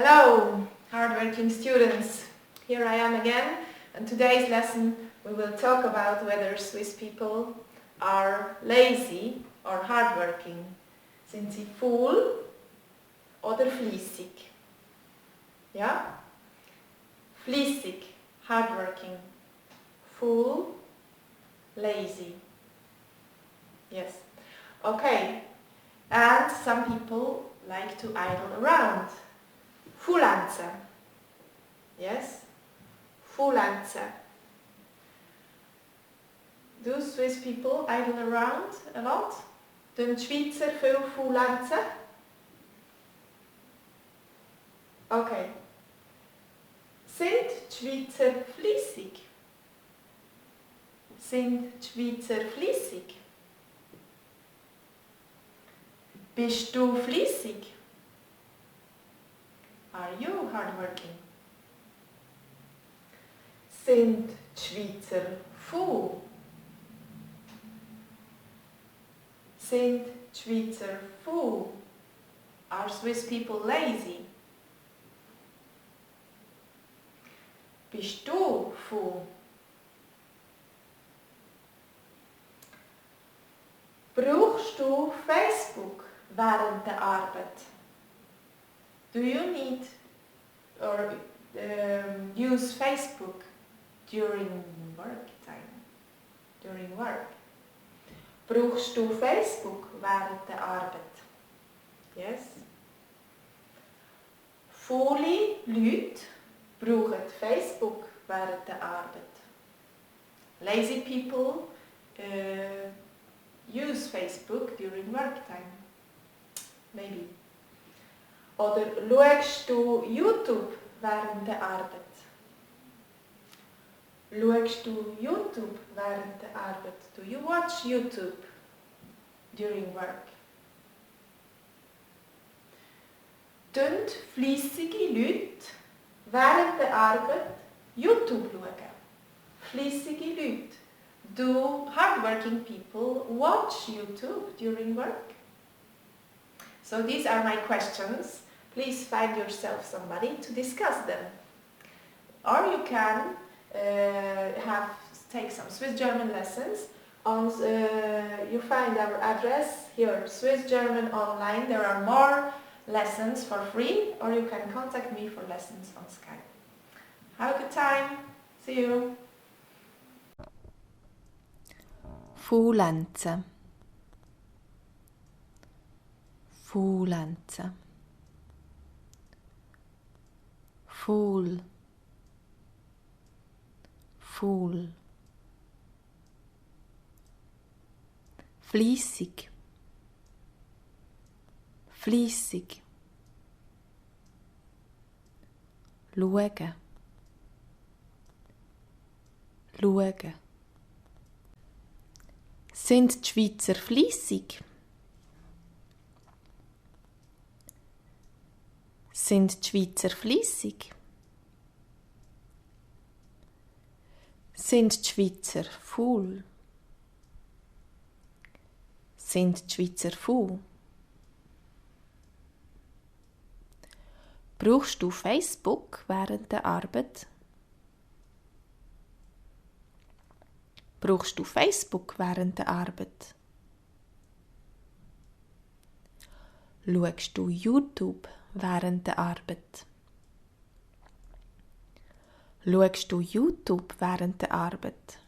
Hello, hardworking students. Here I am again, and today's lesson we will talk about whether Swiss people are lazy or hardworking. Sind sie faul oder fleissig? Ja? Fleissig, hardworking. Faul, lazy. Yes. Okay. And some people like to idle around. Faulenzen. Yes? Faulenzen. Do Swiss people idle around a lot? Tun die Schweizer viel faulenzen? Okay. Sind die Schweizer fleissig? Sind die Schweizer fleissig? Bist du fleissig? Are you hardworking? Sind die Schweizer faul? Sind die Schweizer faul? Are Swiss people lazy? Bist du faul? Brauchst du Facebook während der Arbeit? Do you need or use Facebook during work time? During work? Brauchst du Facebook während der Arbeit? Yes. Faule Leute brauchen Facebook während der Arbeit. Lazy people use Facebook during work time. Maybe. Oder schaust du YouTube während der Arbeit? Schaust du YouTube während der Arbeit? Do you watch YouTube during work? Tun fleissige Leute während der Arbeit YouTube schauen? Fleissige Leute. Do hardworking people watch YouTube during work? So these are my questions. Please find yourself somebody to discuss them. Or you can take some Swiss German lessons. You find our address here, Swiss German Online. There are more lessons for free, or you can contact me for lessons on Skype. Have a good time. See you. Faulenzen. Faulenzen. Faul. Faul. Fleissig. Fleissig. Schauen. Schauen. Sind die Schweizer fleissig? Sind die Schweizer fleissig? Sind die Schweizer faul? Sind die Schweizer faul? Brauchst du Facebook während der Arbeit? Brauchst du Facebook während der Arbeit? Schaust du YouTube während der Arbeit? Schaust du YouTube während der Arbeit?